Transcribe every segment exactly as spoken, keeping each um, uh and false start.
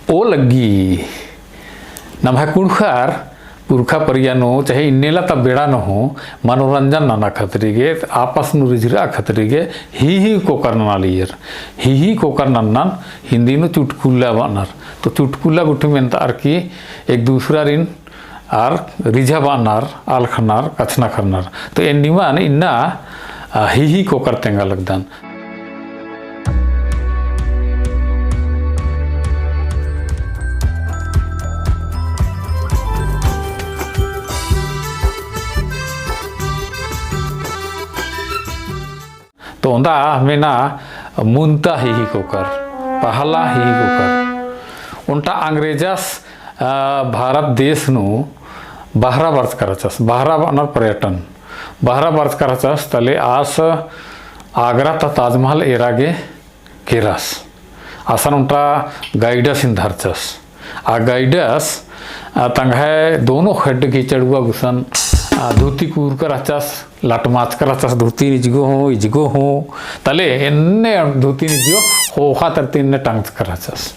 ओ लग्गी, नम्है कुँड़ुख़र पुरखा परिया नू, चाहे इन्नेला ता बेड़ा नू हूँ, मनोरंजन नना खतरी गे, आपस नू रिझरआ खतरी गे, ही ही कोकर नना लगियर। ही ही कोकर नन्नन हिंदी नू चुटकुला बअनर। तो चुटकुला गुट्ठी मेनतार की एक दूसरारिन आर रिझा बअनर, आलखनर, कछनखरनर। तो एन निमन इन्ना, आ, ही ही कोकर तेंगा लगदन। तो ओन्दा मेना मुन्ता ही ही कोकर, पहला ही ही कोकर। ओन्टा अंग्रेजस, आ, भारत देश नू बहरा बरचका रहचस, बहरा बअनर पर्यटन, बहरा बरचका रहचस, तले आस आगरा ता ताजमहल एरा गे केरस। असन ओन्टा guideस हिन धरचस। आ guideस, आ, तंग्है दोनों ख़ेड्ड की चड़ुआ गुसन, आ, धोती कूरका रहचस, लटमाचका रहचस, धोती निजगो हूँ, इजगो हूँ, तले एन्ने धोती निजगो ख़ोख़ा तरती एन्ने टंगचका रहचस।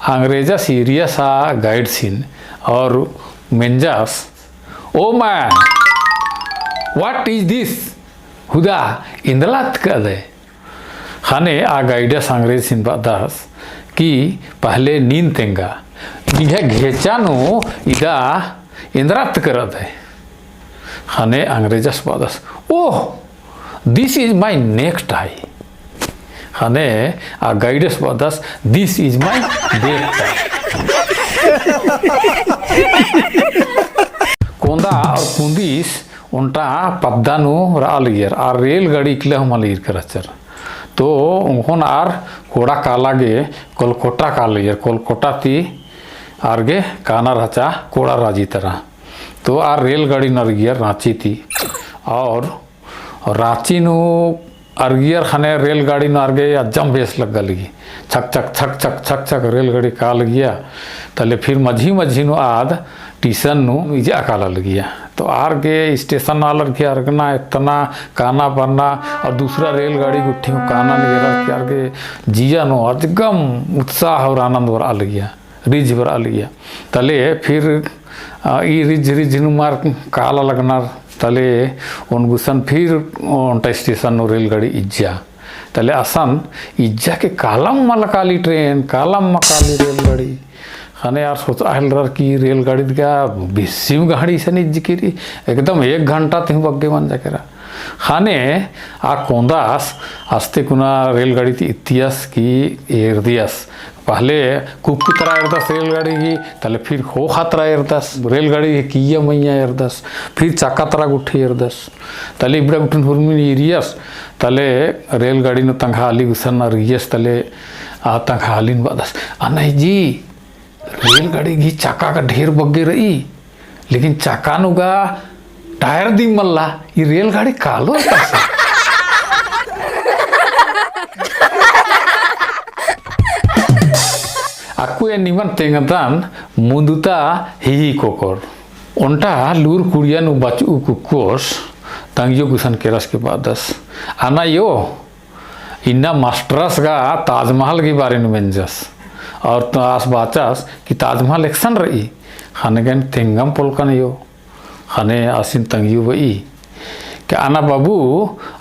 अंग्रेजस एरियस आ guides हिन और मेंजस, "Oh man, what is this? हुदा एन्दरा अतकदय?" ख़ने आ guideस अंग्रेजसिन बअदस कि पहले नीन तेंगा, निंग्है घेचा नू इदा एन्दरा अतकरदय। ख़ने अंग्रेजस बअदस, "Oh, this is my necktie." ख़ने आ guideस बअदस, "This is my backtie." कोंदा और कुन्दिस ओन्टा पद्दा नू रआ लगियर, आ रेलगाड़ी इकला हूँ मल ईरका रहचर। तो ओंगोन आर कोड़ा काला गे कोलकोटा काला लगियर, कोलकोटा ती आर गे काना रहचा कोड़ा राजी तरा। तो आर रेलगाड़ी नू अरगियर राँची ती, और राँची नू अरगियर ख़ने रेलगाड़ी नू आर गे अज्जम बेस लग्गा लगी। छक छक, छक छक, छक छक रेलगाड़ी काला लगिया। तले फिर मझी मझी नू आद टीसन नू इजा काला लगिया। तो आर गे स्टेशन आलर गे अरगना, एतना, काना बरना, और दूसरा रेलगाड़ी गुट्ठी हूँ काना निगरा के आर गे जिया नू अजगम उत्साह और आनंद बरआ लगिया। रिझ बरआ लगिया। तले फिर, आ, ई रिझ रिझ नू मार काला लगनर, तले ओन गुसन फिर ओन्टा स्टेशन नू रेलगाड़ी इज्जा। तले असन इज्जा के कालम मला काली ट्रेन, कालम मा काली रेलगाड़ी। ख़ने आर सोचआ हेलरर कि रेलगाड़ी गा बेसिम गहड़ी इसन इज्जकी रई, एकदम एक घंटा ती हूँ बग्गे मंजा केरा। ख़ने आ कोंदास आस्ते कुना रेलगाड़ी ती इत्तियस कि एरदियस। पहले कुक्कु तरा एरदस रेलगाड़ी गही, तले फिर ख़ोख़ा तरा एरदस। रेलगाड़ी गही किइय्या मइय्याँ एरदस, फिर चक्का तरा गुट्ठी एरदस। तले इबड़ा गुट्ठिन हुरमिन ईरियस, तले रेलगाड़ी नू तंग्है आली गुसन अरगियस, तले आ तंग्है आलिन बअदस, "अनय जी, रेलगाड़ी गही चक्का का ढेर बग्गे रई, लेकिन चक्का नू गा टायर दिम मल्ला, ई रेलगाड़ी कालो एकासे?" अक्कु एन निमन तेंगदन मुन्दुता हिही कोकर। ओन्टा लूर कुड़िया नू बचऊ कुक्कोस तंग्यो गुसन केरस के बअदस, "अना यो, इन्ना मास्टरस गा ताजमहल गही बारे नू मेंजस, और तो आस बाचस कि ताजमहल एकसन रई?" ख़ने गे एन तेंगम पोलकन यो। ख़ने आसिन तंग्यो बई कि, "अना बाबू,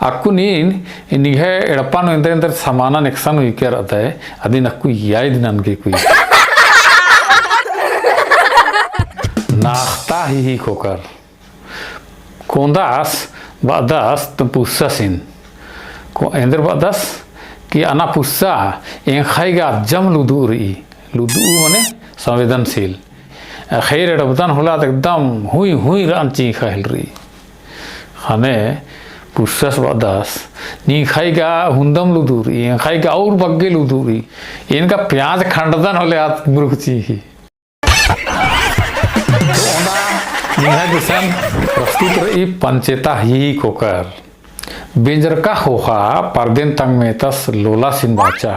अक्कु नीन निंग्है एड़पा नू एन्देर एन्देर समानन एकसन उइकर अदय, अदिन अक्कु याद ननके कुई।" नाख़ता हिही कोकर। कोंदास बअदस तो पुस्सासिन। को-, एन्देर बअदस कि, "अना पुस्सा, एंग्है गा अज्जम लुदुक रई।" लुदुक मने संवेदनशील। ख़ेर एड़पदन होले आद एकदम हुई हुई रअन चींख़ा हेलरई। ख़ने पुस्सास बअदस, "निंग्है गा हुन्दम लुदुक रई, एंग्है गा और बग्गे लुदुक रई। एन गा प्याज खंडदन होले आद मुरुख चींख़ी।" तो ओन्टा निंग्है गुसन प्रस्तुत रई पंचेता हिही कोकर। बेंजरका ख़ोख़ा परदेन तंग मेतस लोलासिन बाचा,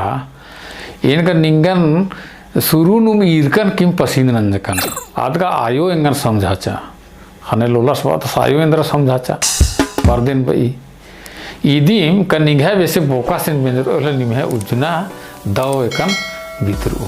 "एन गा निंगन सुरु नुम ईरकन किम पसिंद नंजकन, आद गा आयो एंगन समझाचा।" ख़ने लोलास बअदस, "आयो एन्दरा समझाचा?" परदेन बई इदिम का निंग्है बेसे बोकासिन मेनर ओले निम्है उज्जना दव एकन बितरओ।